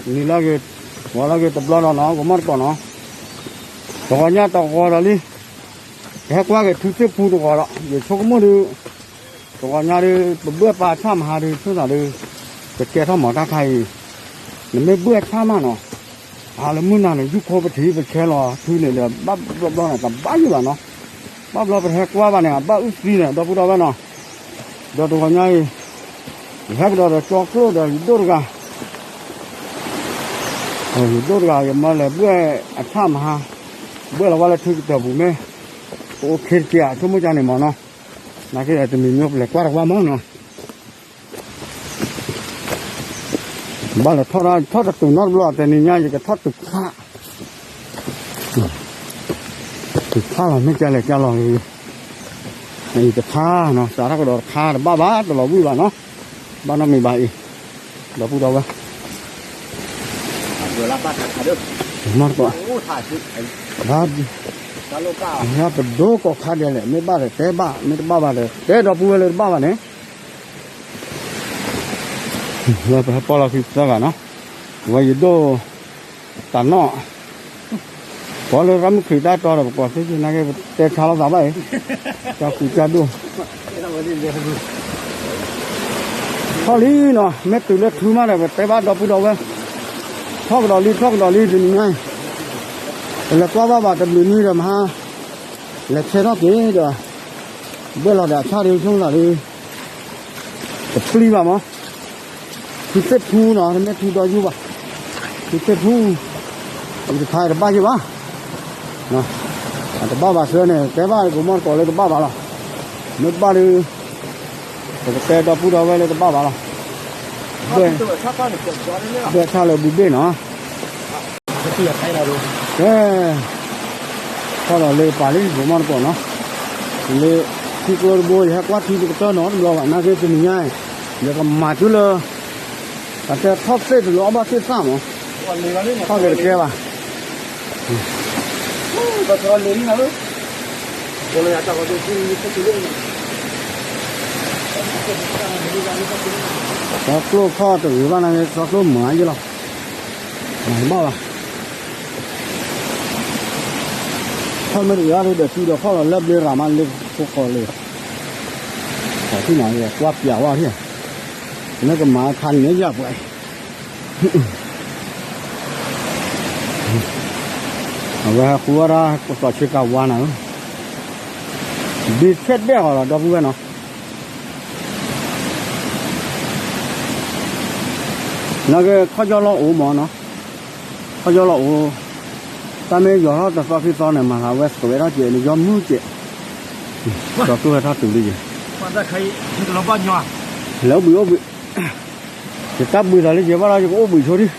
နံၤလၢဂ့ၤ, ဂီၤလၢဂ့ၤတဘျီဒီးနီၤ ကမီၣ်တကိးနီၤ, တဂီၤညါတဂီၤဒီးလံ, ကဟဲကွၢ်က့ၤထူသ့ၣ်ဖူတဂီၤဒီး ယဆိကမိၣ်ဒုး တဂီၤညါဒုး ပဘၣ်ပာ်ဆၣ်မဟါဒုး ဆိသးဒုး ပကဲထီၣ်မၤတၢ်ခါအံၤ, နမ့ၢ်ဘၣ်ဆၣ်မးနီၤ, အလၢမုၢ်နၤန့ၣ် ယူၢ်ခိပထံပဆဲးလီၤထူန့ၣ်ဒီး ဘၣ်ဘျီဘျီန့ၣ် တဘၣ်ယုၢ်ဘၣ်နီၤ, ဘၣ်ဘျီပဟဲကွၢ်ဘၣ်န့ၣ် အဘၣ်အုၣ်သံန့ၣ် ဒီပုၢ်ဒီဝဲၢ်နီၤ, ဒီးတဂီၤညါအံၤ ယဟဲကဒီးဒီးကၠီကျိၣ်ဒီးယဒိၣ်တဂၤ ယဒိၣ်တဂၤ ယမၢလဲၤဘၣ်အဆၣ်မဟါ, ဘၣ်လီၤဝဲလၢထူကတၢၢ်ပူၤမ့ၢ် ပအိၣ်ခ့တက့ၢ် အဆိကမိၣ်ကန့ၣ်မးနီၤ, နာ်က့တမံၤမ့ၢ်ပလဲၤကွၢ်တကွၢ်မးနီၤ, ဘၣ်လဲၤထီၣ်တၢ်ထီၣ်တတုၤနီတဘျီ တနံၤညါယကထီၣ်တုၤခါ တုၤခါလီၤ မ့ၢ်ကလဲၤကလီၤ အံၤတခါနီၤ စးထီၣ်ကဒီးတခါ တဘၣ်ဘၣ် တလီၤဝံၣ်ဘၣ်နီၤ, ဘၣ်နီတမံၤဘၣ်အံၤ, ဒီပုၢ်ဒီဝဲၢ် မၤတကိး ဘၣ် ပဒိၣ်ကိးခါဒဲးလဲၣ် မ့ၢ်ဘၣ်ဒီးတဲဘၣ် မ့ၢ်တဘၣ်ဘၣ်ဒီး တဲဒီပုၢ်ဝဲၢ်လၢတဘၣ်ဘၣ်န့ၣ် ဝဲပဟဲပီၢ်လီၤခံသၢဂၤနီၤ, ဝဲယဒိၣ် တၢ်နီၣ် ပှၤလၢရၣ်မုၣ်ခရံာ်တၢ်တီဒီး ပကွၢ်သ့ၣ်သ့ၣ်နာ်က့ ပတဲဆါလိာ်သးဘၣ်အံၤ, တၢ်ကူတၢ်ဒိၣ် ထီၣ်လံနီၤ မ့ၢ်တုၤလၢထူမးဒီး ပတဲဘၣ်ဒီပုၢ်ဒီဝဲၢ်, ထီၣ်ကဒီးလံ ထီၣ်ကဒီးလံ တနံၤညါအံၤ, ပလဲၤကွၢ်ဘၣ်ဘၣ်တဘျုးနွံဒီးမဟါ, လဲၤဆဲထီၣ်က့ၤဒီး ဘၣ်လီၤဒီးအဆၣ်ဒုးဆိသးဒုး တပျံၤဘၣ်မး, ထူသ့ၣ်ဖူနီၤ တမ့ၢ်ထူဒီယူၢ်ဘၣ်, ထူသ့ၣ်ဖူ အံၤတခါတဘၣ်ယုၢ်ဘၣ်, အတဘၣ်ဘၣ်ဆၢန့ၣ် တဲဘၣ်ကမီၣ်တကိးလၢတဘၣ်ဘၣ်လီၤ, မ့ၢ်တဘၣ်ဒီး ပကတဲဒီပုၢ်ဒီဝဲၢ်လၢတဘၣ်ဘၣ်လီၤ, ဘၣ်ဆၣ်လၢဘူဘ့ၣ်နီၤ ကဲ ထီၣ်ဒီးလၢပာ်လံ ပမီၢ်တကိးနီၤ, လၢထံကျိတဘိ ယဟဲကွၢ်ထံတကတၢၢ်နီၤ တဘျီဘၣ် နာ်က့တနံၤညါအံၤ ယကမၤတုၤလၢ အတဲထီၣ်သ့ၣ်တလီၤအီၣ်ဘၣ်သ့ၣ်သၣ်မး, ထီၣ်က့ၤတကဲဘၣ် စီၤကျိၣ်ခီၣ်တဂ့ၤဘၣ်နာ်က့ စီၤကျိၣ်မၤယလီၤ, ဘၣ်ဘၣ် ထီၣ်မ့ၢ်တဂ့ၤဘၣ်ဒီး စုဒီးဖီၣ်လီၤလၢဘျ့ရၤမးလၢဖိဃီလၢ ထီၣ်ထံၣ်နီၤ ကွၢ်ပျးဝဲထံၣ်, မ့ၢ်ကမၤခါန့ၣ်ယၤပှဲၤ အဝဲဟဲဃုအီၣ်ဒၣ် ကစီၤဆ့ကၤဝါနၤဧၢ, ဘ့ဆဲးဒဲးဃီလီၤ ဒီပုၢ်ဝဲၢ်နီၤ, နာ်က့ခီၣ်ယီၢ်လီၢ်အိၣ်မးနီၤ, ခီၣ်ယီၢ်လီၢ်အိၣ်, တၢ်မ့ၢ်ယီၤထီၣ်တသီခံသီန့ၣ် မၤသးဝဲသွဲးထီၣ်ကဲးန့ၣ် ယီမုၢ်ကဲး, ဒီးကျိၣ်ဟဲထီၣ်တုၤလံယဲၤ လဲၤအိၣ်ဘှံးအိၣ်ဘှံး, ယတၢ်ဘှံးသးလၢယဲၤဘၣ်ဒီး ယကအိၣ်ဘှံးဆိဒံး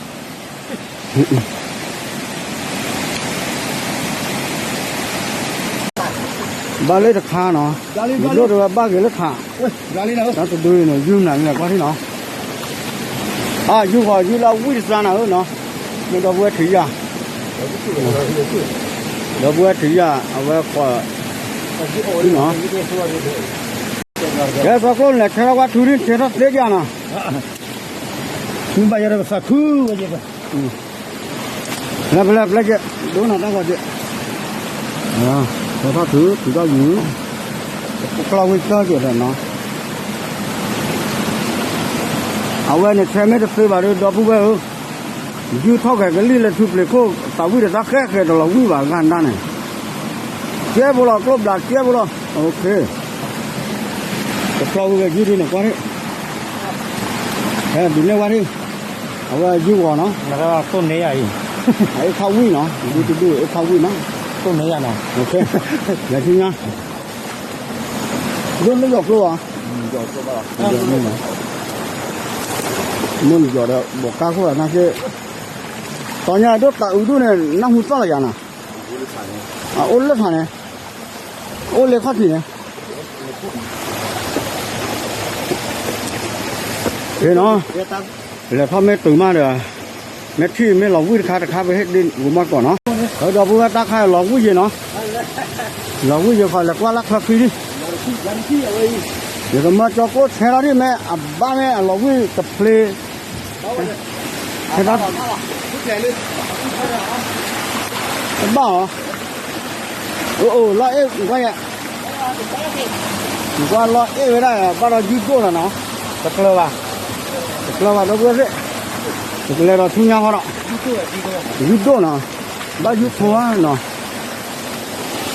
ဘၣ်လၢတခါနီၤ, ယဒိၣ်တဝဲဘၣ်က့ၤလၢခါ, တၢ်တဒုန့ၣ် ယုၢ်နၤန့ၣ်ကွၢ်ထံနီၤ, အယုၢ်ဃီယုၢ်လၢဝံၣ်တစါနၤဧၢနီၤ, မ့ၢ်ဒီပုၢ်ဝဲၢ်ထံယၤ, ဒီပုၢ်ဝဲၢ်ထံယၤ အဝဲဃီ, နီၤ, ကဲစီၤကျိၣ်လဲၤဆဲထီၣ်ကွၢ်ထူဒံး ဆဲထီၣ်သ့ကယၤနီၤ မ့ၢ်ဘၣ်ယၤဒီးပသးခုဝဲယဲၢ်, လၢပလဲၤပျဲက့ၤ, ဒိနၤတၢ်ဂီၤက့ၤ, ဆဲထီၣ်ထူ ထူထီၣ်ယူၤ, ကျီၢ်ဝံၣ်ကၢက့ၤဒီးနီၤ, အဝဲန့ၣ်ဆဲမ့ၢ်တသ့ဘၣ်ဒီး ဒီပုၢ်ဝဲၢ်ဧၢ, ယုၢ်ထီၣ်ကဲၤကလံၢ်လၢထူပျ့ၤခိၣ် သးဝံၣ်ဒီးတၢ်ဃဲဃဲတလီၤဝံၣ်ဘၣ်ဂၤဒၣ်န့ၣ်, ကဲဖိလီၤ ကျိၣ်ဘျးကဲဖိလီၤ, တဖျီဝံၤဝဲယုၢ်ဒ်န့ၣ်ကွၢ်ထံၣ်, ဟဲဒုးနဲၣ်ဝဲထံၣ်, အဝဲယုၢ်ဂီၤနီၤ, တိၢ်န့ၢ်ယၤအံၤ, အ့ၣ်ခီဝံၣ်နီၤ, ဒ်တဒူၣ်အ့ၣ်ခီဝံၣ်နီၤ, တိၢ်န့ၢ်ယၤနီၤ, လဲၤထံညါ ဒိၣ်မ့ၢ်ယီၤကျိဘၣ်, မ့ၢ်ယီၤဒီး ဘီးကါခိၣ်နာ်က့, တီၤညါဒိၣ်တၢ်အုးဒူၣ်န့ၣ် နၢ်ဟူသီၣ်လီၤယၤနီၤ, အအိၣ်လၢထးန့ၣ်, အိၣ်လၢခီၣ်ထံးန့ၣ်, က့နီၤ, လဲၤထီၣ်မ့ၢ်တုၤမးဒီး မ့ၢ်ထံၣ်မ့ၢ်လီၤဝံၣ်တခါတခါ ပဟ့ၣ်ဒ့ဝံၤမီၢ်တကိးနီၤ, ဒီပုၢ်ဝဲၢ်တၢ်ခါလီၤဝံၣ်ယဲၢ်နီၤ, လီၤဝံၣ်ယဲၢ်ဃီလဲၤကွၢ်လၢချၢဃံလံ, ယကမၢကၠီကျိၣ်ဆဲထီၣ်ဒံးမ့ၢ်အဘၣ်မ့ၢ်အလီၤဝံၣ်တဖျ့, ဟဲဘၣ်, တဘၣ်အီၤ, အိၣ်အိၣ်လီၤအဲၣ်ကွၢ်ယဲ, ကွၢ်လီၤအဲၣ်ဝဲဒၣ် ဘၣ်ဒီးယုၢ်ဒိၣ်လီၤနီၤ, တကျၢၤဘၣ်, တကျၢၤဘၣ်ဒီပုၢ်ဝဲၢ်သ့ၣ်, ယကလဲၤဒီးဆူညါဃီဒီး, ယုၢ်ဒိၣ်နီၤ, ဘၣ်ယုၢ်ဖိဧါနီၤ,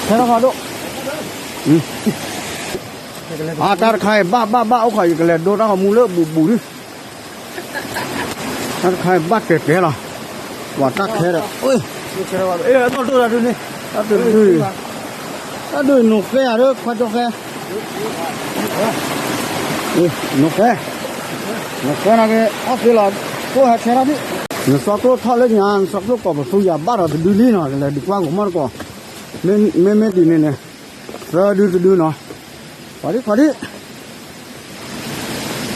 ထဲထီၣ်ဃီဒိၣ်, အတၢ်တခါအံၤဘၣ်ဘၣ်ဘၣ်အိၣ်ခိး ယကလဲၤဒိတၢ်ဂီၤမူလၢဘူးဘူးဒုး တၢ်တခါအံၤဘၣ်တဲာ်တဲာ်လီၤ, ပှၤတၢ်ခဲဒီး, တၢ်ဒုး, တၢ်ဒုး, တၢ်ဒုးနိၣ်ဃဲဧါဒီးခွါကၠီဃဲ, နိၣ်ဃဲ, နိၣ်ဃဲနာ်က့ အီၣ်သ့လီၤ, ကျိၣ်ဟဲဆဲထီၣ်ဒံး, နစီကျိၣ်ထီၣ်လၢညါ နစီကျိၣ်ကိးပသူယၤဘၣ်ဒီးတဒုလံနီၤ ကလဲၤဒုးကွၢ်ဂီၤမီၢ်တကိး, မ့မ့ၢ်ဒ်န့ၣ်န့ၣ်, သၢဒုတဒုနီၤ, ခွါဒံခွါဒံ,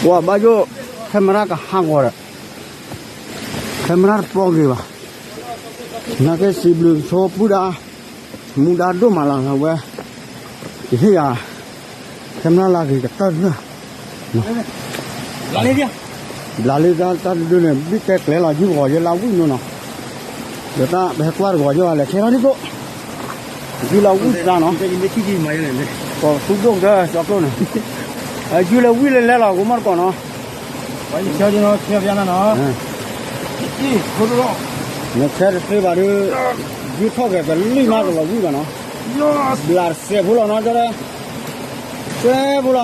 ပှၤဘၣ်ယိၣ်, ခဲမရၣ်ကဟးဂီၤဒီး, ခဲမရၣ်တပီၢ်ဂ့ၤဘၣ်, နာ်က့စံးဘျုးဆိပုၢ်ဒၣ်, မူဒါဒိၣ်မးလီၤဝဲ, ယဟ့ၣ်ယၤ, ခဲမရၣ်လၢအဂ့ၤကတၢၢ်တဖျၢၣ် ဘျးလံတၢ်တဒုန့ၣ် ဘံၣ်တဲကျဲလီၤ ယုၢ်ဂီၤယဲလၢဝံၣ်မ့ၢ်နီၤ, ဒီးတၢ်ပဟဲကွၢ်တဂီၤယဲဘၣ်လဲၤခဲထီၣ်ဒံးကိး, ယုၢ်လၢဝံၣ်သးနီၤ, ကိးသူဒိၣ်ကတၢၢ်စီကျိၣ်န့ၣ်, ယုၢ်လၢဝံၣ်လၢလဲလီၤ ကိးမီၢ်တကိးနီၤ, နခဲတသ့ဘၣ်ဒီး, ယုၢ်ထီၣ်က့ၤကလံၣ်မးကလီၤဝံၣ်ဘၣ်နီၤ, ဘျးတစဲးဖိလီၤနီၤ ကၠီဒီး, စဲးဖိလီၤ တ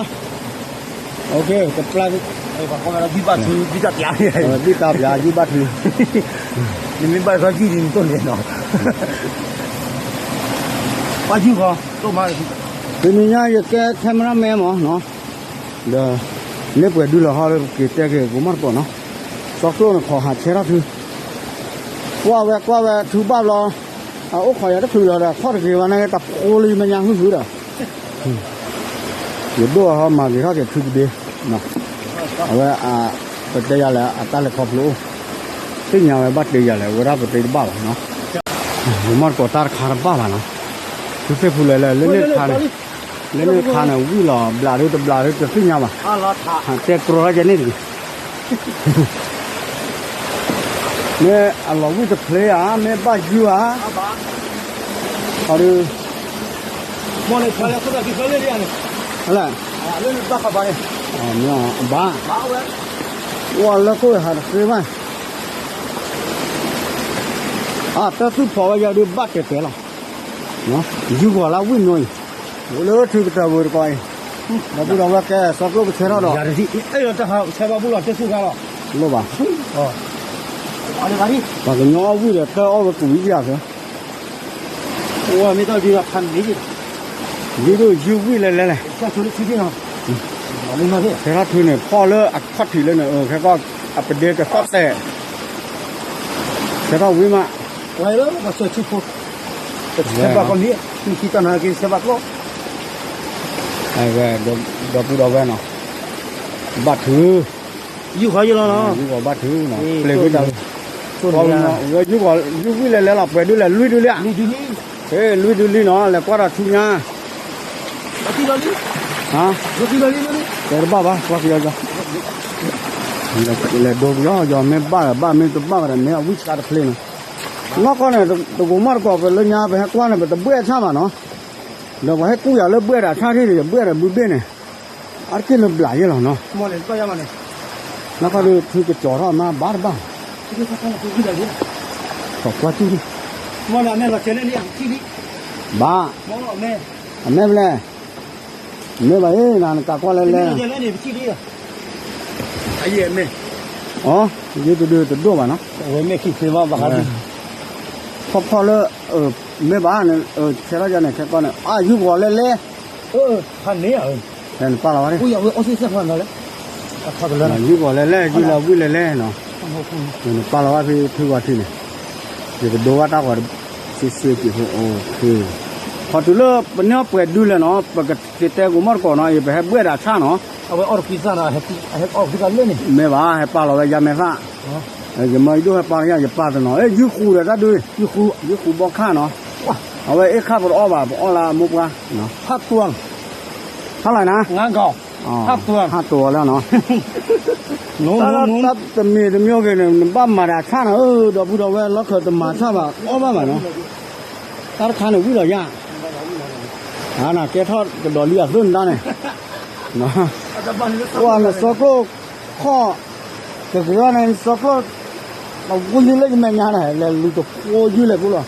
ပျၢ်, ဘံၣ်တၢ်ပျး ယုၢ်ဘၣ်ထု, နမ့ၢ်ဘၣ်သီယုၢ်ဒ်နတိၢ်န့ၣ်နီၤ, ပှၤယုၢ်ဃီ, တနံၤညါယကဲ cameraman မးနီၤ, ဒီး, န့ၢ်ပှဲၤဒုလီၤဟီလၢပက့ၤတဲက့ၤ ကိးမီၢ်တကိးနီၤ, စီကျိၣ်န့ၣ်ခိးဟးဆဲထီၣ်ထု, ကွၢ်ဝဲကွၢ်ဝဲထုဘၣ်ဘျီ, အအိၣ်ခိးယၤတချုးလီၤဒီး ခီၣ်တဂ့ၤဘၣ်န့ၣ် တဖိလံမညါဟုဟုဒီး ယဒိၣ်အဟီမၤဂ့ၤထီၣ်က့ၤထုကဒ့, အဝဲ, ပတဲယၤလဲၣ် အတၢ်လဲၤခီဖျိအိၣ်, သ့ၣ်ညါဝဲဘၣ်တ့ယၤလဲၣ် အဝဲဒၣ်ပတ့တဘၣ်ဘၣ်နီၤ, ပမီၢ်တကိးတၢ်တခါတဘၣ်ဘၣ်နီၤ, သုသ့ၣ်ဖူလဲၤလဲၤ လၢန့ၣ်တခါန့ၣ်, လၢန့ၣ်တခါန့ၣ် ဝံၣ်လီၤဘျးဒုတဘျးဒုတသ့ၣ်ညါဘၣ်, တဲကြီထီၣ်ကဲန့ၣ်တဂ့ၤ မ့ၢ်အလီၤဝံၣ်တဖျ့ဧါ မ့ၢ်ဘၣ်ယုၢ်ဧါ, အဒုး, မ့ၢ်န့ၣ်, ဘၣ်, ဝဲလၢခိၣ်ဟးတသ့ဘၣ်, အတၢ်သူၣ်ဖီၣ်ဝဲယၤဒုးဘၣ်တဲာ်တဲာ်လီၤ, ယုၢ်ဂီၤလၢဝံၣ်နိအံၤ, အိၣ်လၢထုကတၢၢ်ဝဲတကီးအံၤ, ဒီပုၢ်ဒီဝဲၢ်ကဲစီကျိၣ်ကဆဲထီၣ်ဒီး, တဟးဆဲဘၣ်ဘူၣ်လီၤတၢ်သူၣ်ခါလီၤ, လိၣ်ဘၣ်, ပှၤကညီအီၣ်ဝံၣ်ဒီးတၢ်အီၣ်ဝဲကူးဝံၣ်ယၤသၢ အိၣ်မ့ၢ်တၢ်ဒုးဒီးဖးန့ၣ်, ဒုးဒိၣ်ယုၢ်ဝံၣ်လဲၤလဲၤလဲၣ်, ဆဲထီၣ်ထုန့ၣ် ဖီၣ်လၢအခီၣ်ထံးလၢန့ၣ် ခဲကီၢ်အပဒ့ကသီၣ်တဲာ်, ဆဲထီၣ်ဝံၣ်မး, ဝဲလၢပှၤဆဲထံဖိ, ဆဲဘၣ်ကီၢ်မံၤ, မ့ၢ်ခံတၢ်နၤက့ၤဆဲဘၣ်ကျီ, ဒီပုၢ်ဒီဝဲၢ်နီၤ, ဘၣ်ထု ယုၢ်ဃီယလီၤနီၤ, ယုၢ်ဃီဘၣ်ထုနီၤ, ပျဲၤဝံၣ်တၢ်, ယုၢ်ဃီ, ယုၢ်ဝံၣ်လဲၤလဲၤလီၤ ပှဲၤဒုလဲၣ် လွံၢ်ဒုလံဧါ, လွံၢ်ဒုလံနီၤ လဲၤကွၢ်ဒီးဆူညါ, တဲတဘၣ်ဘၣ် ကွၢ်ကယီကီ, လဲၤဒိကယီကီ မ့ၢ်ဘၣ်ဒီးဘၣ် မ့ၢ်တဘၣ်ဘၣ်ဒီး မ့ၢ်အဝံၣ်စးတဖျ့နီၤ, နီၢ်ကီၢ်န့ၣ် တကိးမီၢ်တကိး ပလၢညါ ပဟဲကွၢ်န့ၣ် ပတဘှဲၣ်ဆၣ်ဘၣ်နီၤ, ဒီးပှၤဟဲကူၣ်ယၤလၢဘှဲၣ်ဒီးဆၣ်ထံၣ်ဒီး ယဘှဲၣ်ဒီးဘုဘ့ၣ်န့ၣ်, အါတက့ၢ်လၢဘျးယဲၢ်လီၤနီၤ, နီၢ်ကီၢ်ဒုး ထုကစီၤထီၣ်မးဘၣ်တဘၣ်, ကွၢ်ကွၢ်တူၢ်, ဘၣ်, အမဲၢ်ဖဲလဲၣ်, မ့ၢ်ဘၣ်အံၤ နကးကွၢ်လဲၣ်လဲၣ်, အံၤ, ယတဒုးတဒိၣ်ဘၣ်နီၤ, ဖီၣ်ဖီၣ်လၢ, မ့ၢ်ဘၣ်န့ၣ်, ဆဲးထီၣ်ယၤန့ၣ် ခဲကီၢ်န့ၣ် အါ ယုၢ်ဂီၤလဲၣ်လဲၣ်, နပာ်လီၤဝဲ, ယုၢ်ဂီၤလဲၣ်လဲၣ် ယုၢ်လၢဝံၣ်လဲၣ်လဲၣ်နီၤ, နပာ်လီၤဝဲဖဲထုဂီၤထံးန့ၣ်, ယကဒိဘၣ်တၢ်ဂီၤ, စ့စ့က့ၤဖိအိၣ်, ခီတုၤလၢပန့ၢ်အီၣ်ပှဲၤဒုလဲၣ်နီၤ ပကက့ၤတဲကိးမီၢ်တကိးနီၤ ယပဟဲဘှဲၣ်ဒၣ်ဆၣ်နီၤ, အဝဲအီၣ်တကွံသၣ်ဒီး, မ့ၢ်ဘၣ် ဟဲပာ်လီၤဝဲယါမဲာ်သၣ်, ယမၢယဒိၣ်ဟဲပာ်လီၤယါ ယပာ်တနီၤ ယုၢ်ဃူဒီးတၢ်ဒုး, ယုၢ်ဃူဘီခၣ်နီၤ, အဝဲအ့ၣ်ခၣ်ပတအီၣ်ဘၣ် ပအီၣ်လၢအမိၢ်ပှၢ်, ဖးလၢ်နၤ, ငါးကောင်, ဟးတိၤအီၤလၢနီၤ, တၢ်တမံၤတမံၤဂ့ၤန့ၣ် နဘၣ်မၤတၢ်ဆၣ်နီၤ, ဒီပုၢ်ဒီဝဲၢ်လီၢ်ခၢၣ်တမၤဆၣ်ဘၣ် အီၣ်ဘၣ်ဘၣ်နီၤ, တၢ်တခါန့ၣ်ဝံၣ်လီၤယၣ်, အနကဲထီၣ်ကဒီးလံအသိးနတၢ်န့ၣ်, ကွၢ်နစီကျိၣ်ခီၣ်, ကကရၢန့ၣ်နစီကျိၣ်, အဝံၣ်ယုၢ်လၢယမဲာ်ညါန့ၣ် လဲၤလူၤတဖိယုၢ်လဲၤကိၣ်လီၤ,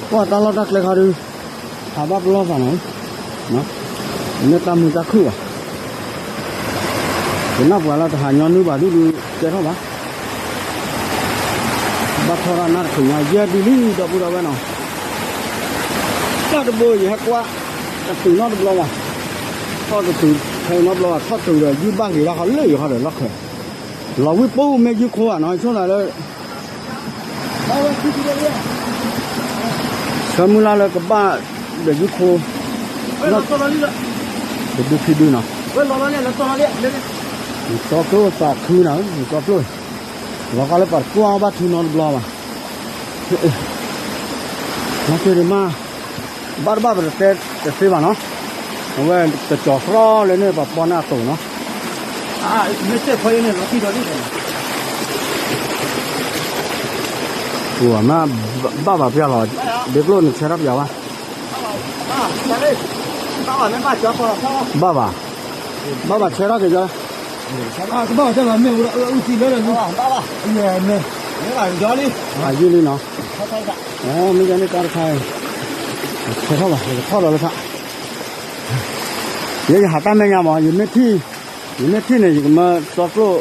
ကွၢ်တၢ်လီၢ်တၢ်ကျဲခါဒုး, ဟးဘၣ်ပလီၢ်သးနီၤ, မ့ၢ်တၢ်မုာ်တၢ်ခုၣ်ဘၣ်, ယနၢ်ပှၤလၢတဟးညီနုၢ်ဘၣ်ဒုဒုးကဲထီၣ်ဘၣ် ဘၣ်ထီၣ်တၢ်နၢ်တချုးညါ ယဲၢ်ဒုလံ ဒီပုၢ်ဒီဝဲၢ်နီၤ, တၢ်တဘိယဟဲကွၢ်, တတုၤနီတဘျီဘၣ်, ထီၣ်တတုၤဖဲနီတဘျီဘၣ် ထီၣ်တုၤဒီးယုၢ်ဘၣ်က့ၤဘၣ်ဃီလၢယဃီဒီးလီၢ်ခၢၣ်, လီၤဝံၣ်ပိၢ်မ့ၢ်ယုၢ်ခိဧါနီၤ ဆိၣ်သးလၢ ဆၢမုၢ်လၢ်လၢကဘၣ်ဒီးယုၢ်ခိ, တဒုခံဒုနီၤ, နစီကျိၣ်သးခုနီၤ နစီကျိၣ်, လီၤကါလၢပှၤတကွၢ်ဘၣ်ထူနီတဘျီဘၣ်, နက့ၤဒုးမး, ဘၣ်တဘၣ်ပတတဲတသ့ဘၣ်နီၤ, အဝဲတကၠီၤကြီလၢန့ၣ်ပှၤပီန့ၢ်အတိာ်နီၤ, မ့ၢ်ဘၣ်ဘၣ်ပျၢ်လီၤ, ဒ့ကျိၣ်နဆဲးထီၣ်ပျၢ်ဝဲ, ဘၣ်ဘၣ်, ဘၣ်ဘၣ်ဆဲးထီၣ်က့ၤကၠီ, ဘၣ်ဘၣ်ဆဲးထီၣ်က့ၤကၠီလံ, အယုၢ်လံနီၤ, မ့ၢ်ယန့ၣ်တၢ်တခါ, ဆဲးထီၣ်ဘၣ် ယကထီၣ်ဒီးလၢခါ, ယဲယဟးတၢ်မဲာ်ညါမး ယမ့ၢ်ထံၣ်, ယမ့ၢ်ထံၣ်န့ၣ် ယကမၢစီကျိၣ်,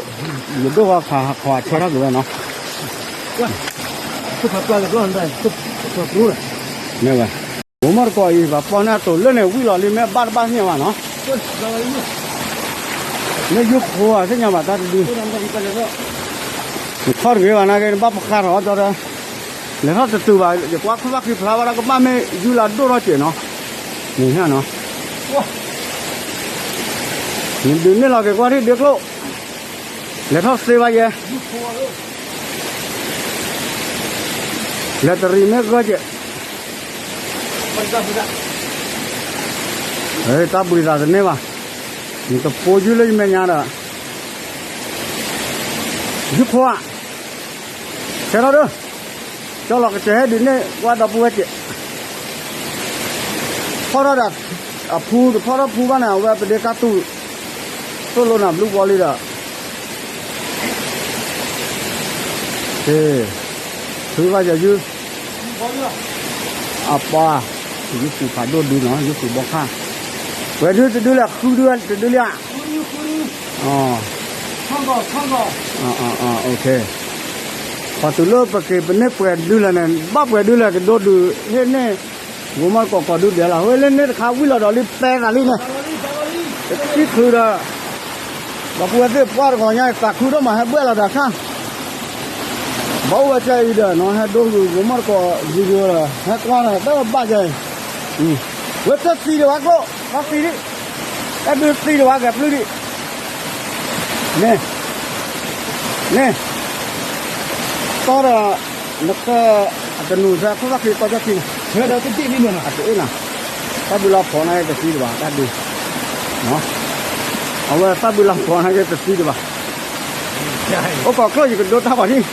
ယဒိၣ်ဃီခးဟးခီဆဲးထီၣ်က့ၤဝဲနီၤ, မ့ၢ်ဝဲ, မိၢ်မီၢ်တကိးအံၤ ပှၤပီန့ၢ်အတိာ်လၢန့ၣ် ဝံၣ်လီၤလံ မ့ၢ်ဘၣ်တဘၣ်သ့ၣ်ညါဘၣ်နီၤ, မ့ၢ်ယုၢ်ခိဧါသ့ၣ်ညါဘၣ်တၢ်တဒု, နထီၣ်တဂ့ၤဘၣ်နာ်က့ နဘၣ်ပဃါထီၣ်ကၠီဒီး, လဲၤထီၣ်တတုၤဘၣ် ယကွၢ်ခိၣ်ဘၣ်ဃံဖျါဘၣ်ဒီးကဘၣ်မ့ၢ်ယုၢ်လၢအဒိၣ်ထီၣ်စဲးနီၤ, နဟဲနီၤ, နဒုးန့ၢ်လီၤက့ၤကွၢ်ထံၣ်ဒ့ကျိၣ်, လဲၤထီၣ်သ့ဘၣ်ယဲ, လဲၤတရံးမ့ၢ်ဂၢၢ်စဲး, တၢ်ဘှံးသးတန့ၢ်ဘၣ်, နတဖိယုၢ်လၢယမဲာ်ညါဒီး, ယုၢ်ခိဧါ, ဆဲးထီၣ်ဒီး, ကၠီလီၤကစၢၢ်ဟဲဒုးန့ၢ်ကွၢ်ဒီပုၢ်ဝဲၢ်စဲး, ဖီၣ်ထီၣ်ဒီး, အဖူတဖီၣ်ထီၣ်ဖူဘၣ်န့ၣ် အဝဲပဒ့ကၢ်တူၢ်, သိၣ်လိနၤဘျုးဘီလံဒီး က့ၤ, ထုဘၣ်ယယုၢ်, အပှၤ, ယုၢ်ဃုာ်ဖးဒိၣ်ဒုနီၤ ယုၢ်ဃုာ်ဘီခါ, ပှဲၤဒုတဒုလၢဃုဒု တဒုလၢ, ခီတုၤလၢပက့ၤပန့ၢ်ပှဲၤဒုလၢန့ၣ် ဘၣ်ပှဲၤဒုလၢကဒိဒု ဟ့ၣ်န့ၢ်, ဂိၤမီၢ်တကိးကိးဒုဒဲးလီၤ ဟ့ၣ်လၢန့ၣ်တခါဝံၣ်လီၤဒီးလံပဲသးလံန့ၣ်, တထံၣ်ချုးဒီး ဒီပုၢ်ဝဲၢ်သ့ၣ်ပှၢ်တဂီၤညါ သးခုဒိၣ်မးဟဲဘှဲၣ်လီၤဒီးဆၣ်, ဘၣ်အိၣ်ဝဲကဲအံၤဒီးနီၤ ဟဲဒိဂုၤ ဂိၤမီၢ်တကိးဂုၤဂုၤဒီး ဟဲကွၢ်ဒီးတဘၣ်ကဲအံၤ, ဝဲတသံဒံးဝဲကျိၣ် ဘၣ်သံဒံး, တၢ်ဒုးသံဒံးဝဲကဲပျုၢ်ဒံး, န့ၣ်, န့ၣ်, တီဒီး နက, အတနူၤသၢခိၣ်သၣ်ခံတီကၠီခံန့ၣ်, အတအ့ၣ်နၤ, တၢ်ဘုလီၤဖိးန့ၣ်တသံဒံးဘၣ် တၢ်ဒုး, အဝဲတၢ်ဘုလီၤဖိးန့ၣ်တသံဒံးဘၣ်, အိၣ်ကိးကျိၣ်ယကဒိတၢ်ဂီၤဒံး,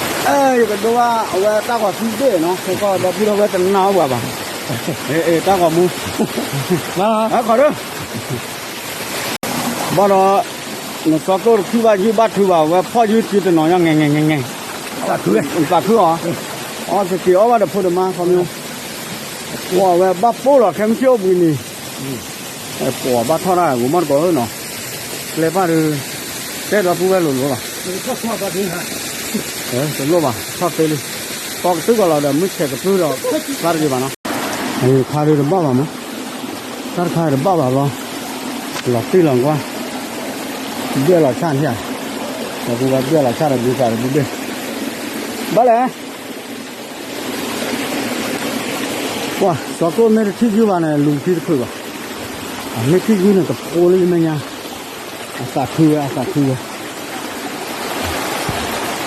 ယကဒိဘၣ် အဝဲတၢ်ဂီၤသံဒ့ၣ်နီၤ ခဲကီၢ်ဒီပုၢ်ဒီဝဲၢ်တနါအီၣ်ပှၤဘၣ်, တၢ်ဂီၤမူ, ခီဒီး ဘၣ်ဒီး, နစီကျိၣ်တခုဘၣ်ယုၢ်ဘၣ်ထုဘၣ် ဝဲဖီၣ်ယုၢ်စုတနီၤညါ ငဲၤငဲၤငဲၤငဲၤ, သးခု, သးခုအီၤ, အီသက့ၤအီၣ်ဘၣ်ဒီးဖိဒိၣ်မး ခီမ့ၢ်, ဝဲဘၣ်ပိၢ်လီၤခဲမုၢ်ဆ့ၣ်အိၣ်ဘှံးနံၤ, ပှၤဘၣ်ထီၣ်တၢ် ဂိၤမီၢ်တကိးဧၢနီၤ, ကျဲပၢ်ဒီး, တဲဒီပုၢ်ဝဲၢ်လိၤလိၤလီၤ, တလိၣ်ဘၣ် ထီၣ်သ့လံ, ပီကတုၢ်ကီးလီၤဒီး မုၢ်ဆဲးကပြုၢ်ဒီး, ဖျါတဂ့ၤဘၣ်နီၤ, ခါဒီးတဘၣ်ဘၣ်မး, တၢ်တခါတဘၣ်ဘၣ်ဘျီ, လီၤတံၢ်လီၤကွၢ်, ဘှဲၣ်လီၤဆၣ်န့ၣ်ဧါ, ဒီပုၢ်ဝဲၢ်ဘှဲၣ်လီၤဆၣ်ဒီးဘုသးဒီးဘုဘ့ၣ်, ဘၣ်လဲၣ် ပှၤစီၤကိၣ်မ့ၢ်တထံၣ်ယုၢ်ဘၣ်န့ၣ် လူၤခံတချုးဘၣ်, အမ့ၢ်ထံၣ်ယုၢ်န့ၣ် ကဖိလၢယမဲာ်ညါ, အသးခုဝဲ အသးခုဝဲ,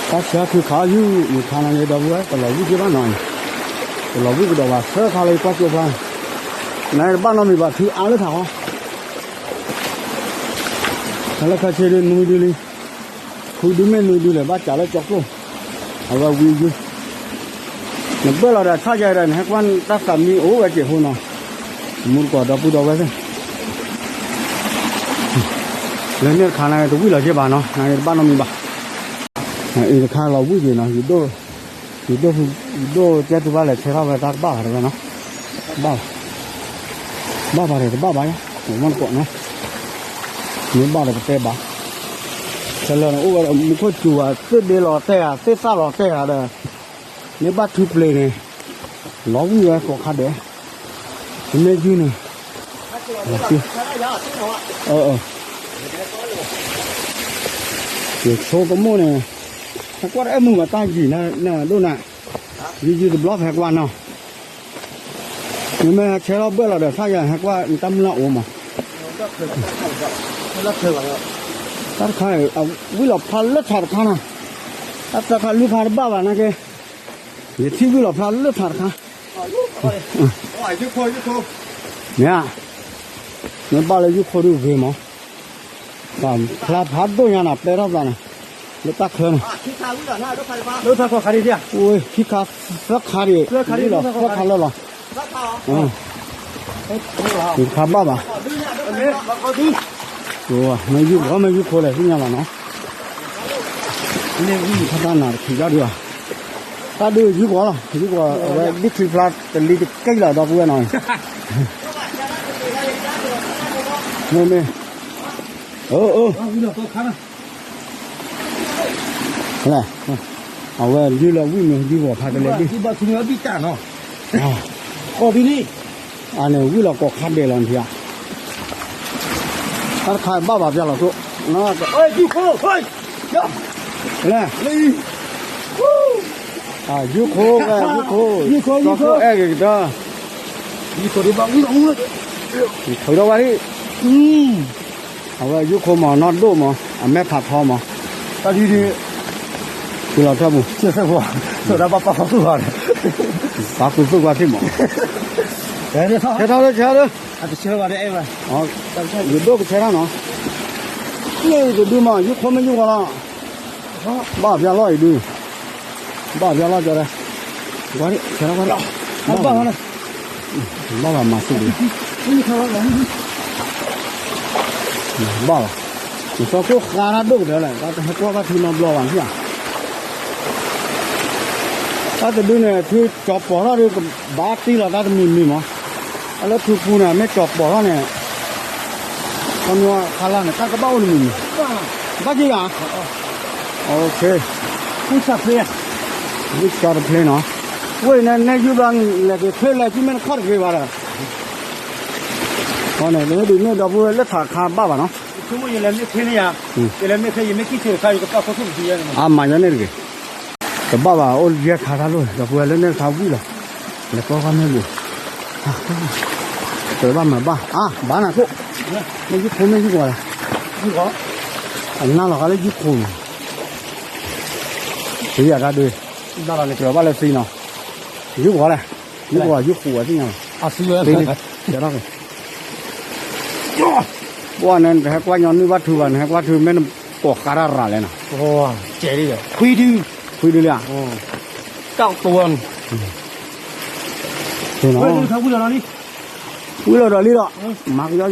တၢ်ဆၢခုခါအီၣ်ယုၢ် မုၢ်ခါန့ၣ်ဒီပုၢ်ဝဲၢ် တလီၤယုၢ်က့ဘၣ်နီၤအံၤ, တလီၤဘှံးကဒီးဘၣ် ဆၢခါလၢယကွၢ်ကၠိဖျါ, နတဘၣ်နီတမံၤဘၣ် ထုအါလၢထးဃီ, လၢခဲဆ့ဒုနွံဒုလံ, ဃုဒုမ့ၢ်နွံဒုလဲၣ် ဘၣ်စးလၢကၠီကျိၣ်, အဝဲဝံယုၢ်, နဘၢၣ်လီၤဒီးဆၣ်ယဲဒီး နဟဲကွၢ်တၢ်သးမံအိၣ်ဝဲက့ၤအဃိနီၤ, မူတကိးဒီပုၢ်ဒီဝဲၢ်သ့ၣ် လၢန့ၣ်တခါန့ၣ် တဝံၣ်လီၤက့ၤဘၣ်နီၤ, နတဘၣ်နီတမံၤဘၣ်, အံၤတခါလီၤဝံၣ်က့ၤနီၤ, ယဒိၣ်, ယဒိၣ်ကဲတူၢ်ဘၣ်လဲၤဆဲထီၣ်ဝဲတၢ်တဘၣ်ဘၣ်တဝဲနီၤ, ဘၣ်ဘၣ်, ဘၣ်ဘၣ်ဒီးတဘၣ်ဘၣ်ယါ, မ့ၢ်တကိးနီၤ, မ့ၢ်ဘၣ်ဒီးပတဲဘၣ်, ခဲလၢာ်န့ၣ်အိၣ်ဝဲဒီးမူခိၣ်စူၤဧါ, သ့ၣ်ဒ့လီၤတဲာ်ဧါ, သ့ၣ်သၣ်လီၤတဲာ်ဧါဒီး မ့ၢ်ဘၣ်ထုပျ့ၤန့ၣ် လီၤဝံၣ်ဝဲကိးခါဒဲး, မ့ၢ်ယုၢ်န့ၣ်, ယဆိကမိၣ်န့ၣ်, ဟဲကွၢ်တအဲၣ်မုာ်ဘၣ်တၢ်ယံာ်နၤဒိၣ်နၤ, ယုၢ်ယုၢ်တဘျီဖဲကွၢ်နီၤ, မ့မ့ၢ်ဟဲဆဲထီၣ်ဘၢၣ်လီၤဒီးဆၣ်ယၤဟဲကွၢ်တၢ်မုၢ်လၢ်အိၣ်မး, တၢ်တခါ, ဝံၣ်လီၤဖျါလၢထးတခါနီၤ, တၢ်သၢခါလွံၢ်ခါတဘၣ်ဘၣ်နာ်က့, ယထံၣ်ဝံၣ်လီၤဖျါလၢထးတခါ, မ့ၢ်, မ့ၢ်ဘၣ်လၢယုၢ်ခိဒုဂ့ၤမး, ဖျါဖးဒိၣ်ညါနီၤ ပဲထီၣ်သးန့ၣ်, လၢတၢ်ချၢန့ၣ်, ခံခါသၢခါဒံး, သၢခါလၢလီၤ, တခါဘၣ်ဘၣ်, မ့ၢ်ယုၢ်ခိမ့ၢ်ယုၢ်ခိလဲၣ် သ့ၣ်ညါဘၣ်နီၤ, တၢ်နးတခံးဒၣ်ဒုးဘၣ်, တၢ်ဒုးယုၢ်ခိလီၤ ယုၢ်ခိ, အဝဲဒ်ချံဖျါတလံတက့ၢ်လီၤ ဒီပုၢ်ဝဲၢ်နီၤ, မ့ၢ်မ့ၢ်, အၢ အၢ လဲၣ်, အဝဲယုၢ်လၢဝံၣ်မ့ၢ်ယုၢ်ဂီၤဖးတလဲၣ်ဒ်, အန့ၣ်ဝံၣ်လီၤကိးခါဒဲးလီၤနထံၣ်ဧါ, တၢ်တခါဘၣ်ဘၣ်ပျၢ်လီၤသိၣ်, လဲၣ်, ယုၢ်ခိဝဲ ယုၢ်ခိ, ယုၢ်ခိအဲၣ်ဂ့ၤကတၢၢ်, ထုးထီၣ်ဝဲဒၣ်, အဝဲယုၢ်ခိမး နီၢ်ဒိၣ်မး အမဲာ်ဖးထီမး, တၢ်ဒ်ဒ်, လီၤထၢၣ်ပူၤ, ဘၣ်ပာ်ဖီသူၣ်ဂီၤ, ပာ်ဖီသူၣ်ဂီၤထံၣ်မး, ဆဲထီၣ်လၢဆဲထီၣ်လၢ, ယဒိၣ်ကဆဲထီၣ်နီၤ, န့ၣ်တဒုမး ယုၢ်ခိမ့ၢ်ယုၢ်ဂီၤလီၤ, ဘၣ်ပျၢ်လီၤအံၤဒုး, ဘၣ်ပျၢ်လီၤကၠီဒီး, ဆဲထီၣ်, ဘၣ်ဘၣ်မၤသူၣ်ဒုး, ဘၣ်လီၤ, ယသီခိၣ်ဃါတၢ်ဒိၣ်ကတၢၢ်လဲၣ် တၢ်တဟဲကွၢ်ဘၣ်ထံနီတဘျီဘၣ်နထံၣ်ဧါ, တၢ်တဒုန့ၣ် ထုကၠီၤပီၤထီၣ်ဒုး ကဘၣ်တံၢ်လီၤတၢ်တမံၤမံၤမး, တၢ်လၢထုပူၤန့ၣ် မ့ၢ်ကၠီၤပီၤထီၣ်န့ၣ်, ခီဖျိခါလၢ်န့ၣ် တၢ်ကဘၣ်အိၣ်တမံၤမံၤ, ဘၣ်က့ၤယၤ, ဝံၣ်စှၤတဖျ့နီၤ, ဝံၣ်န့ၣ် နဲၣ်ယုၢ်ဘျီ လဲၤက့ၤချ့လဲၤကံၣ်မ့ၢ်တခီၣ်တဂ့ၤဘၣ်ဒီး, အန့ၣ်ဒုးမ့ၢ်ဒီပုၢ်ဝဲၢ်လၢထးခါဘၣ်ဘၣ်နီၤ, အမၤယၤန့ၣ်တဂ့ၤ, တဘၣ်ဘၣ်အိၣ်ယဲၢ်ခါတၢ်လိၣ် ဒီပုၢ်ဝဲၢ်လၢန့ၣ်တခါဝံၣ်လီၤ, လဲၤကွၢ်ကွၢ်မ့ၢ်ဘၣ်, တဘၣ်မၤဘၣ် အါ ဘၣ်နၤခိၣ်, မ့ၢ်ယုၢ်ခိမ့ၢ်ယုၢ်ဂီၤလဲၣ်, အနၢ်လီၤဃာ်လၢယုၢ်ခိန့ၣ်, သံယၤတၢ်ဒုး, ကြၢးဘၣ်လၢသံနီၤ, ယုၢ်ဂီၤလဲၣ်, ယုၢ်ဂီၤယုၢ်ခိဝဲသ့ၣ်ညါလီၤ, သံ, ပှၤန့ၣ် နဟဲကွၢ်ညီနုၢ်ဘၣ်ထုဘၣ် နဟဲကွၢ်ထုမ့ၢ်နကိးဃါတၢ်ရၤလဲၣ်နီၤ, ခွံဒု, ခွံဒုလံဧါ, ဝံၤလီၤဒီးလံဒီး, မၤကယီယီ,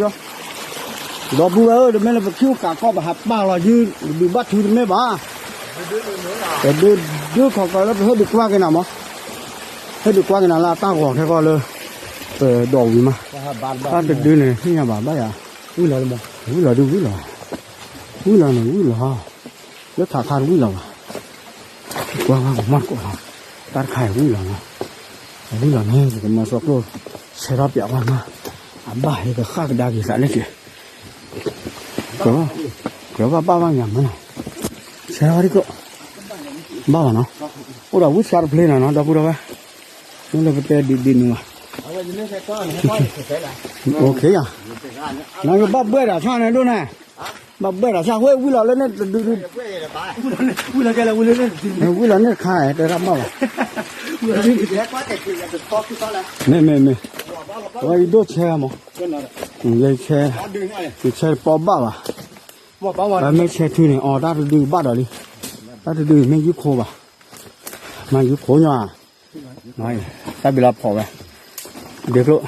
ဒီပုၢ်ဝဲၢ်ဧၢ တမ့ၢ်လၢပခံအိၣ်ကးကီၢ် ပဟးပာ်လီၤယုၢ် ဒုးဘၣ်ထုတမ့ၢ်ဘၣ်, ပဒုးဒုးခီၣ်ကီၢ်လၢပဟဲဒုးကွၢ်က့ၤနၤမး, ဟဲဒုးကွၢ်က့ၤနၤလၢအတၢ်ဂီၤခဲကီၢ်လၢ ပဒိးဝံၤမး, တၢ်တဒုန့ၣ် သ့ၣ်ညါဘၣ်ဘၣ်ယၤ, ဝံၤလီၤဒုးဝံၤလီၤ, ဝံၤလီၤန့ၣ်ဝံၤလီၤ, လၢထးခါတဝံၤလီၤဘၣ်, ကွၢ်ကွၢ်ကမီၢ်တကိးလီၤ, တၢ်တခါအံၤဝံၤလီၤနီၤ, အဝံၤလီၤန့ၣ် ယကမၤသီကျိၣ် ဆဲးထီၣ်ပၠးကွၢ်မး, အဘၣ်ဟဲကဃၣ်ကဒါက့ၤသးလၢက့ၤ, ကြၢးဘၣ်ဘၣ်ဘၣ်ညါမးနီၤ, ဆဲးထီၣ်ဝဲဒ်သိး, ဘၣ်ဘၣ်နီၤ, အိၣ်ဒီးဝံၣ်ဆှါတဖျ့နီၤနီၤ ဒီပုၢ်ဒီဝဲၢ်, မ့ၢ်လၢပတဲဒ်ဒ်န့ၣ်ဘၣ်, အိၣ်ခ့ယၤ, နကဘၣ်ဘှဲၣ်ဒီးဆၣ်န့ၣ်ဒိၣ်န့ၣ်, ဘၣ်ဘှဲၣ်ဒီးဆၣ် ဝဲဝံၤလီၤလၢန့ၣ်တဒုဒု, ဝံၤလီၤန့ၣ်တခါ တဲတၢ်ဘၣ်ဘၣ်, မ့ၢ် မ့ၢ် မ့ၢ်, ဝဲယဒိၣ်ဆဲမး, ယဆဲ, ယဆဲတပီဘၣ်ဘၣ်, မ့ၢ်ဆဲထူန့ၣ် အီ တၢ်တဒုဘၣ်ဒီးလံ, တၢ်တဒုမ့ၢ်ယုၢ်ခိဘၣ်, မ့ၢ်ယုၢ်ခိညီ, တၢ်ဘံလၤဖီၣ်ဝဲ, ဒ့ကျိၣ်,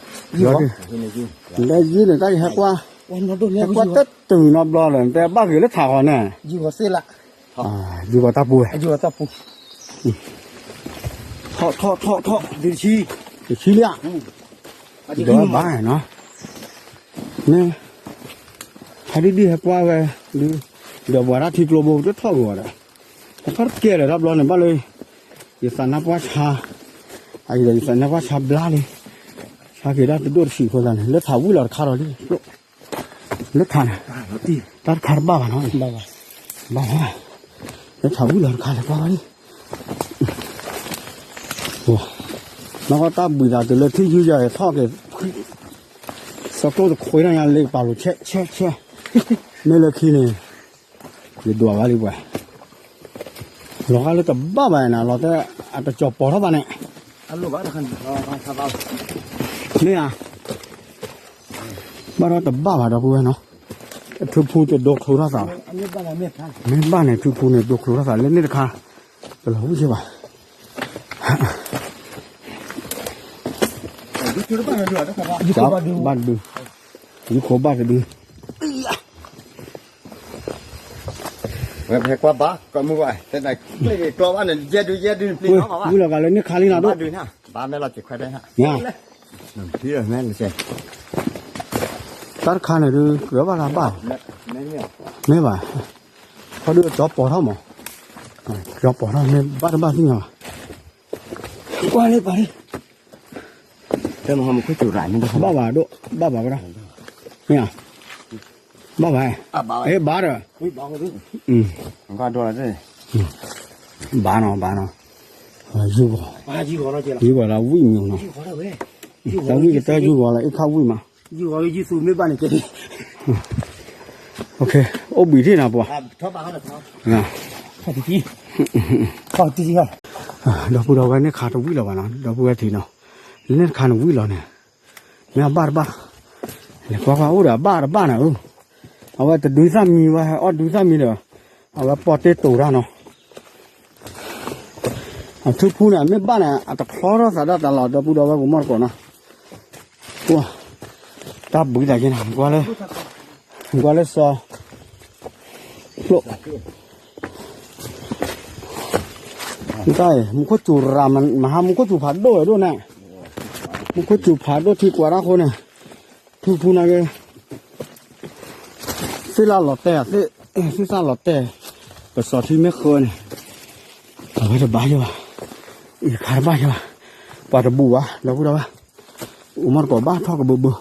လၢယုၢ်န့ၣ် တၢ်ယဟဲကွၢ်, ဟဲကွၢ်တတုၤနီတဘျီလၢၤ တဲဘၣ်ဂ့ၤလၢထးဃီန့ၣ်, ယုၢ်ဃီတၢ်ပူၤဝဲ, ထီၣ်ထီၣ်ထီၣ်ထီၣ်, တဆံလံဧါ, ဒီးဘၣ်နီၤ, မ့ၢ်, ဖးဒံၣ်ဒံၣ်ဟဲကွၢ်ဝဲ, ဒီးပှၤတၢ်ထံကျိဘိတထီၣ်ဂီၤဒီး, ဟဲထီၣ်တကဲလၢၤတဘျီန့ၣ် ဘၣ်လၢ, ယသးနါပှၢ်ဆါ, အံၤဒီးယသးနါပှၢ်ဆါဘျါလံ, ဆါက့ၤတၢ်တဒိၣ်တဆံးအဃိသတးန့ၣ် လၢထးဝံၣ်လီၤတခါဒီးလံ, လၢထးန့ၣ်, တၢ်တခါတဘၣ်ဘၣ်နီၤ, ဘၣ်, လၢထးဝံၣ်လီၤတခါလဲၤကွၢ်ဝဲလံ နီၢ်ကီၢ်တၢ်ဘှံးသးတုၤလၢထံၣ်ယုၢ်ယၤထီၣ်က့ၤ, စီကျိၣ်တခွ့တၢ်ညါလ့ပာ်လိာ်ဆဲးဆဲးဆဲး, မ့ၢ်လၢခံန့ၣ်, ယဒွးဘၣ်လံပှၤ, လီၤဂာ်လၢတဘၣ်ဘၣ်နၤ လီၤတဲ, အတကၠီၤပီၤထီၣ်ဘၣ်န့ၣ်, မ့ၢ်ဧါ, ဘၣ်ဒီးတဘၣ်ဘၣ်ဒီပုၢ်ဝဲၢ်နီၤ, ထူဖူတဒိချိထီၣ်သးဘၣ်, မ့ၢ်ဘၣ်န့ၣ် ထူဖူန့ၣ်ဒိချိထီၣ်သးလၢန့ၣ်တခါ, ပလီၤဝံၣ်က့ၤဘၣ် ဘၣ်တဒု, ယုၢ်ခိဘၣ်တဒု, ဝဲဖဲကွၢ်ဘၣ် ကမုၢ်ဘၣ် တဲနၤကျ့ၣ်ကျီဘၣ်န့ၣ် ယဲၢ်ဒု ယဲၢ်ဒု ပျံၤနီၣ်ဘၣ်ဘၣ်, ဝံၤလီၤဂာ်လၢန့ၣ်ခါလံနီၤဒိၣ်, ဘၣ်မ့ၢ်လီၤစံးခွဲးဒဲး, တၢ်တခါန့ၣ်ဒုး ကြၢးဘၣ်လၢဘၣ်, မ့ၢ်ဘၣ်, ခီဒုးကၠီၤပီၤထီၣ်မး, ကၠီၤပီၤထီၣ်မ့ၢ်ဘၣ်တဘၣ်သ့ၣ်ညါဘၣ်, ကွၢ်လၢပၤလံ, ဘၣ်ဘၣ်ဒိၣ် ဘၣ်ဘၣ်ဝဲဒၣ်, မ့ၢ်ဧါ, ဘၣ်ဘၣ်, ဘၣ်ဒီး, ဘၣ်နီၤ ဘၣ်နီၤ, ယုၢ်ဂီၤ, ယုၢ်ဂီၤလၢဝံၣ်မံၤနီၤ, တၢ်ဝံၣ်ကတၢၢ်ယုၢ်ဂီၤလၢအ့ၣ်ခီဝံၣ်မး, အိၣ်ဘှံးထံၣ်နၤပှၤ, ဒီပုၢ်ဒီဝဲၢ်န့ၣ်ခါတဝံၣ်လီၤဘၣ်နီၤ ဒီပုၢ်ဝဲၢ်ထံးနီၤ, လၢန့ၣ်တခါန့ၣ်ဝံၣ်လီၤန့ၣ်, မ့ၢ်အဘၣ်တဘၣ်, လဲၤကွၢ်ကွၢ်အိၣ်ဒီးအဘၣ်တဘၣ်န့ၣ်ဧၢ, အဝဲတဒုသၣ်မံဝဲဟဲအီၣ်ဒုသၣ်မံဒီး, အဝဲပီၢ်တ့တိၤတၢ်နီၤ, အထူဖူန့ၣ် အမ့ၢ်ဘၣ်န့ၣ် အတချီထီၣ်သးဒၣ်တၢ်လီၤ ဒီပုၢ်ဒီဝဲၢ်ကမီၢ်တကိးနီၤ, တၢ်ဘှံးသးက့ၤနၤ ကွၢ်လၢ, ကွၢ်လၢစီၤ, ကျိၣ် မူခိၣ်စူၤရၤမဟါ မူခိၣ်စူၤဖးဒိၣ်ဝဲဒိၣ်န့ၣ်, မူခိၣ်စူၤဖးဒိၣ်ထံကွၢ်တၢ်ဃိန့ၣ်, ထူဖူန့ၣ်က့ၤ, သ့ၣ်လၢလီၤတဲာ်, သ့ၣ်သၣ်လီၤတဲာ်, ပစီၤထံမ့ၢ်ဃၢန့ၣ်, အဝဲတဘၣ်ယဘၣ်, အံၤတခါတဘၣ်ယဘၣ်, ပှၤတဘူၣ်ဘၣ် ဒီပုၢ်ဒီဝဲၢ်, အိၣ်မီၢ်တကိးဘၣ်ထီၣ်ကဘုးဘုး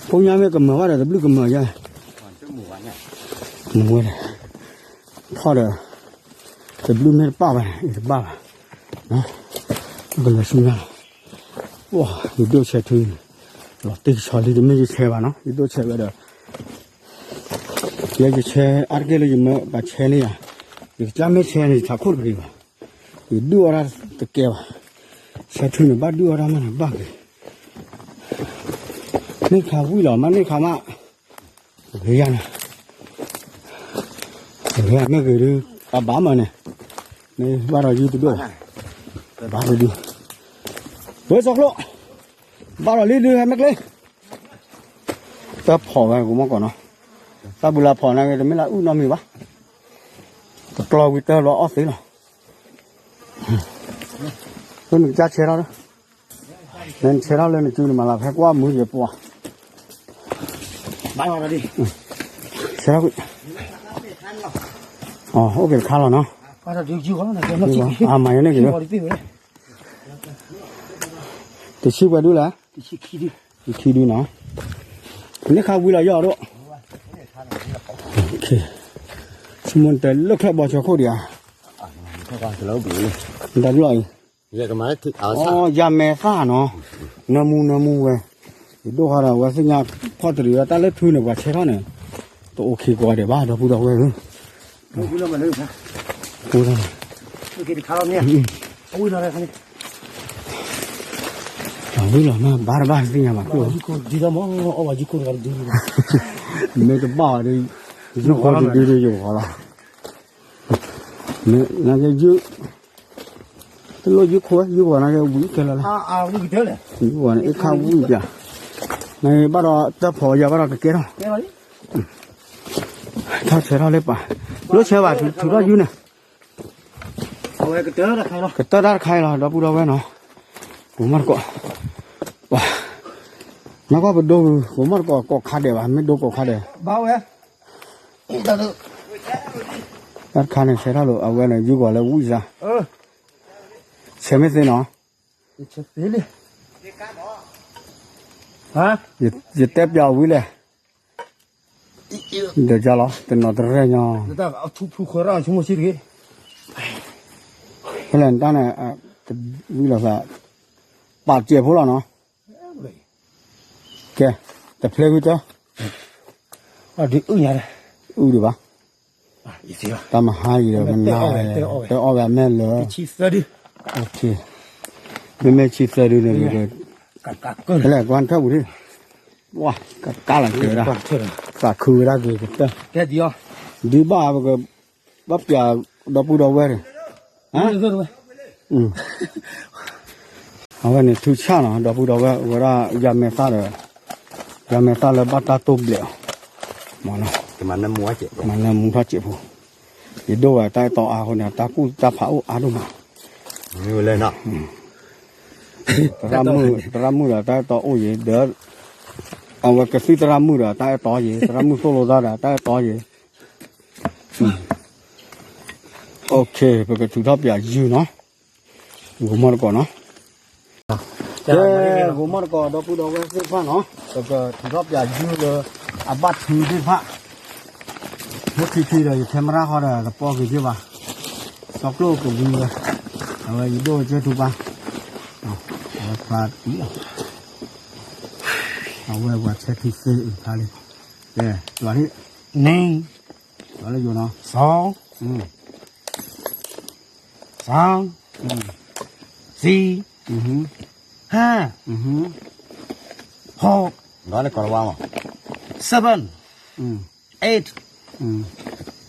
ဖိညါမ့ၢ်ကမၢၤဘၣ်ဒီး တဘျုးကမၢၤယါ, မ့ၢ်ဝဲလဲၣ်, ထီၣ်ဒီး, တဘျုးမ့ၢ်တပၣ်ဘၣ်န့ၣ် အံၤတဘၣ်ဘၣ်, ကလၢၤဆူညါလီၤ, ယဒိၣ်ဆဲးထူန့ၣ်, လီၤတ့ၢ်ကဆီလံ တမ့ၢ်ယဆဲးဘၣ်နီၤ ယဒိၣ်ဆဲးဝဲဒီး, ယဲယဆဲးအါတက့ၢ်လၢယမၢဘၣ်ဆဲးန့ၣ်ယါ, ယကစၢ်မ့ၢ်ဆဲးန့ၣ် ယထးခိၣ်တဂ့ၤဘၣ်, ယဒုၣ်အီၣ်တၢ်တကဲဘၣ်, ဆဲးထူန့ၣ် ဘၣ်ဒုၣ်အီၣ်တၢ်မးန့ၣ်ဘၣ်ဂ့ၤ န့ၢ်ခါဝံၣ်လီၤ မ့ၢ်န့ၢ်ခါမး, ဂ့ၤယါန့ၣ်, ဂ့ၤမ့ၢ်ဂ့ၤဒုး, အဘၣ်မးန့ၣ်, မ့ၢ်ဘၣ်ဒီးယုၢ်တဒိၣ်, ဘၣ်ဒုး, ဝဲစီၤကျိၣ်, ဘၣ်ဒီးလံဒုးဟဲမ့ၢ်ကျ့, တၢ်ဖီၣ်ဝဲကမီၢ်ကီးနီၤ, တၢ်ဘုလၢဖီၣ်န့ၣ်ဂ့ၤ တမ့ၢ်လၢအုၣ်နီတမံၤဘၣ်, တကျီဝံၤတၢ်လီၤအီၣ်သ့လီၤ, လၢနကစၢ်ဆဲးထီၣ်လၢ နဆဲးထီၣ်လၢနစုန့ၣ်မးလၢဖဲကွၢ်မုာ်ယပှၤ, ဆဲးထီၣ်ကွံာ်, အိၣ်က့ၤတခါလီၤနီၤ, အမၤယန့ၢ်က့ၤလီၤ, တဆံပှဲၤဒုလၢ, တဆံခံဒုနီၤ, န့ၢ်ခါဝံၤလီၤယီၤဒိၣ်, ဆိကမိၣ်တဲလၢချၢၣ်ဘီဆိခိၣ်ဒံးဧါ, တဘျီအံၤ ယမဲာ်သၣ်နီၤ, နၢမူနၢမူဝဲ, ယဒိၣ်ဃီဒီး အဝဲသ့ၣ်ညါဖီၣ်တရံးဝဲတၢ်လၢထုန့ၣ် ပှၤဆဲးထီၣ်န့ၣ်, တအိၣ်ခံကိးဂၤဒဲးဘၣ် ဒီပုၢ်ဒီဝဲၢ်ဧၢ, အိၣ် အဝံၤလီၤမး ဘၣ်တဘၣ်သ့ၣ်ညါဘၣ်ခိၣ်, မ့ၢ်တဘၣ်အီၤဒီး ယုၢ်ဃီတဒုဒီးယိာ်ဃီလီၤ, နကယုၢ်, တလိၣ်ယုၢ်ခိၣ် ယုၢ်ဃီနကဝံၤခဲလၢာ်လီၤ, ယုၢ်ဃီန့ၣ် အ့ၣ်ခါဝံၤပၠး, နဘၣ်ဒီးတၢ်ဖီၣ်ယၤဘၣ်ဒီးကကဲထီၣ်, ထီၣ်ဆၢထီၣ်လၢပာ်, လိၣ်ဆၢဘၣ် ထုးထီၣ်ယုၢ်န့ၣ် ကတၢၢ်တၢ်တခါအံၤလီၤ ဒီပုၢ်ဒီဝဲၢ်နီၤ, ကိးမီၢ်တကိး, နကွၢ်ပဒိ ကိးမီၢ်တကိး ကိးခါဒဲးဘၣ် မ့ၢ်ဒိကိးခါဒဲး, တၢ်တခါန့ၣ် ဆဲးထီၣ်လိာ် အဝဲန့ၣ် ယုၢ်ကွီၤလၢဝံၣ်စါ, ဆဲးမ့ၢ်သ့နီၤ, ယတဲပၠးဝံၤလဲၣ် ဒီးကလီၤ တနီၤတရဲၣ်ညီ, ဖဲလဲၣ်တၢ်န့ၣ် ဝံၤလီၤသး, ပာ်စဲးဖိလီၤနီၤ, ကဲ, တဖျဲးဝံၤတၢ်, အုၣ်ဒံးဘၣ်, တၢ်မဟါအံၤဒီး မနၤ, တဲအီၣ်ဝဲအမဲာ်လၢ, မ့မ့ၢ်ဆံသၢဒုန့ၣ်, ဖဲလဲၣ်ကွၢ်ထၢၣ်ပူၤဒံး, ဝါ, ကကါလီၤက့ၤဝဲဒၣ်, သးခုဝဲဒၣ်က့ၤကတၢၢ်, ဒ်ဘၣ်ပက, ဘၣ်ပၠးဒီပုၢ်ဒီဝဲၢ်န့ၣ်, အဝဲန့ၣ်ထူဆၣ်နီၤ ဒီပုၢ်ဒီဝဲၢ် ဝဲဒၣ်ယၤမဲာ်သၣ်ဒီး, ယၤမဲာ်သၣ်လၢဘၣ်တၢ်တိၢ်ဘျဲးအီၤ, မၤနၢမူထီၣ်စဲးဖိ, ယဒိၣ်ဝဲတၢ်အဲၣ်တီအါအဃိန့ၣ် တၢ်ကူၣ်တၢ်ဖးအိၣ်အါဒိၣ်မး, သရၣ်မုၣ်ဒီးတၢ်အဲၣ်တီအိၣ်ယံၤဒီး, အဝဲကသံၣ်သရၣ်မုၣ်ဒီးတၢ်အဲၣ်တီယံၤ သရၣ်မုၣ်သိၣ်လိသၣ်ဒီးတၢ်အဲၣ်တီယံၤ ပကထုးထီၣ်ပၠးယုၢ်နီၤ, ဂိၤမီၢ်တကိးနီၤ, ကဲ, ဂိၤမီၢ်တကိး ဒီပုၢ်ဒီဝဲၢ်သ့ၣ်တဖၣ်နီၤ ပကထုးထီၣ်ပၠးယုၢ်လၢ အဘၣ်ထုသ့ၣ်တဖၣ်, မ့ၢ်ခံခံဒီး ယထဲမရၣ်ဃီဒီး တပီၢ်က့ၤက့ၤဘၣ်, စီကျိၣ်ကဝံၤဝဲ, အဝဲယဒိၣ်ကစၢၢ်ထူပၣ်, အဝဲဖျါတပံၤလီၤ, အဝဲပှၤထဲထူသ့ၣ်ဖျါလံ, ကဲ, နံၤ, လၢယိၤနီၤ, စီ, သီ, သံ, ဟါ, ဟီ, seven, eight,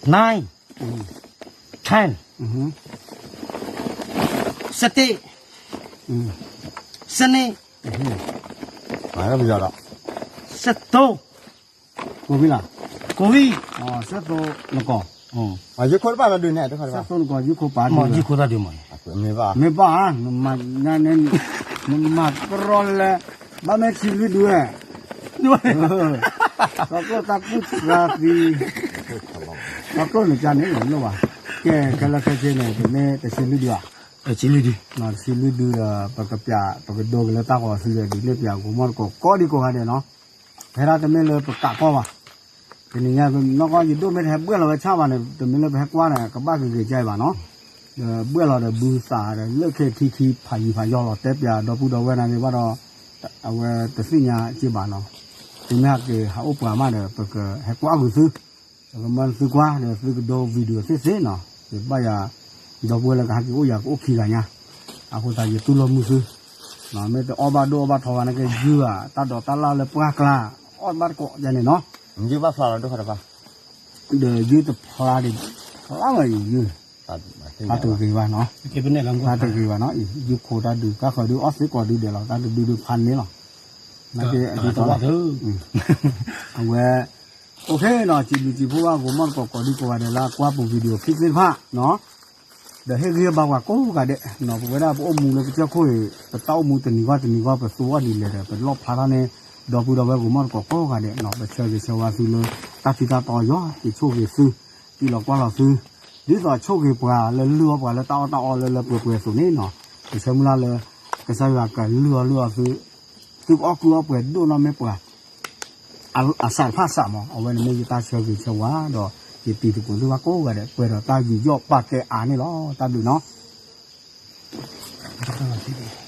nine, ten, စတ့, စန့, စသိ, ကိးဝံၤလီၤ, ကိးဝံၤ, စသိနကီၢ်, ယုၢ်ခိၣ်တဘၣ်လီၤဒုးန့ၣ်, စသိနကီၢ် ယုၢ်ခိၣ်ပာ်, မ့ၢ်ဘၣ်, နမၤကရီလဲၣ်, ဘၣ်မ့ၢ်ဆံလွံၢ်ဒုဝဲ, စီကျိၣ်တၢ်ကူၣ်သးသံ, စီကျိၣ်န့ၣ်ကန့ၣ် လိၣ်ဘၣ်, ကဲ, ခဲလၢာ်ခဲဆ့န့ၣ် ပမ့ၢ်တဆံလွံၢ်ဒုဧါ, တဆံလွံၢ်ဒုဒီး ပကပၠး ပကဒိက့ၤလၢတၢ်ဂီၤသုဒီး ဒုးနဲၣ်ပၠး ဂိၤမီၢ်တကိး ကိးဒံကိးဂၤဒဲးနီၤ, ဖဲဒၣ်တမ့ၢ်လၢပကးကီဘၣ်, တနံၤညါနီၢ်ကီၢ် ယဒိၣ်မ့ၢ်တဟဲဘှဲၣ်လီၤဝဲဆၣ်ဘၣ်န့ၣ် တမ့ၢ်လၢပဟဲကွၢ်န့ၣ် ကဘၣ်ဂ့ၤဂ့ၤကဲဘၣ်နီၤ, ဒီးဘှဲၣ်လီၤဒီးဘုသးဒီး လၢခဲထံခံဖးယံၤဖးယီၤလီၤ တဲပၠးဒီပုၢ်ဒီဝဲၢ်နာ်က့ၤဘၣ်ဒီး အဝဲတသ့ၣ်ညါက့ၤဘၣ်နီၤ, သုမ့ၢ်ဟးက့ၤဟးအိၣ်ပှၤမးဒီး ပကဟဲကွၢ်ကွံာ်သု ပကမၢသုကွၢ်ဒီးသုကဒိ video သ့ၣ်သ့ၣ်နီၤ, ယဘၣ်ယၤ ဒီပုၢ်ဝဲၢ်လၢကဟးက့ၤအိၣ်ယၤကအိၣ်ခံဂၤညါ, အဃိသတးယတူၢ်လိာ်မုာ်သု, မ့ၢ်တအီၣ်ဘၣ်ဒိၣ်အီၣ်ဘၣ်ထီဘၣ်နာ်က့ၤ ယုၢ်ဧါ တၢ်ဒိးတၢ်လၢ်လၢပှၢ်ကျါ, အီၣ်ဘၣ်တကိးယၤန့ၣ်နီၤ, ဒီးယုၢ်တဖျါဒံး, ဖျါဝဲယုၢ်, ဖျါတဂ့ၤဘၣ်နီၤ, ဖျါတဂ့ၤဘၣ်နီၤ, ယုၢ်ခိၣ်တၢ်ဒုး တၢ်ဃၢၤဒုး အီၣ်သ့ကိးဒုဒဲးလီၤ တၢ်တဒုဒုးဖးန့ၣ်လီၤ, နာ်က့ၤအဒ်သိးလီၤ, အဝဲ OKနီၤ, စံးဘျုးစံးဖှိၣ်ဘၣ် ဂိၤမီၢ်တကိးကိးဒံကိးဂၤဒဲးလၢအကွၢ်ပူၤ video clip သ့ၣ်တဖၣ်နီၤ, ဒီးဟ့ၣ်ဂံၢ်ဟ့ၣ်ဘါပှၤကိးဂၤဒဲးနီၤ, ပဝဲဒၣ်ပအိၣ်မူလၢကစၢၢ်ခိၣ်အံၤ ပတၢ်အိၣ်မူတနံၤဂီၢ်တနံၤဂီၢ် ပသူအီၣ်ဒ်လဲၣ်ဒီး ပလီၣ်ဖျါထီၣ်န့ၣ် ဒီပုၢ်ဒီဝဲၢ်ဂိၤမီၢ်တကိးကိးဂၤဒဲးနီၤ, ပဆၢဂ့ၤဆၢဝါသုလၢ တၢ်ထံတၢ်တီယွၤ က့ၤဆိၣ်ဂ့ၤသု, တံၢ်လီၤကွၢ်လီၤသု, ဒ်သိးဆိၣ်ဂ့ၤပှၤလၢလုၢ်အီၣ်ပှၤလၢတၢ်အီၣ်တၢ်အီလၢလၢပှဲၤပှဲၤအသိးန့ၣ်နီၤ, ပဆၢမုၢ်လၢ်လၢ ကစၢ်ယွၤကလုၢ်အီၣ်လုၢ်အီသု သုကအီၣ်ကုၢ်အီၣ်ပှဲၤဒိၣ်နီၢ်မ့ၢ်ပှၤ အစးတဖၣ်စးမး, အဝဲန့ၣ်မ့ၢ်ယတၢ်ဆၢဂ့ၤဆၢဝါဒီး ယတံၤသကိးသုဘၣ်ကိးဂၤဒဲး ပှဲၤဒီးတၢ်ယူးယီၣ်ပာ်ကဲအါန့ၣ်လီၤ. တၢ်ဘျုးနီၤ.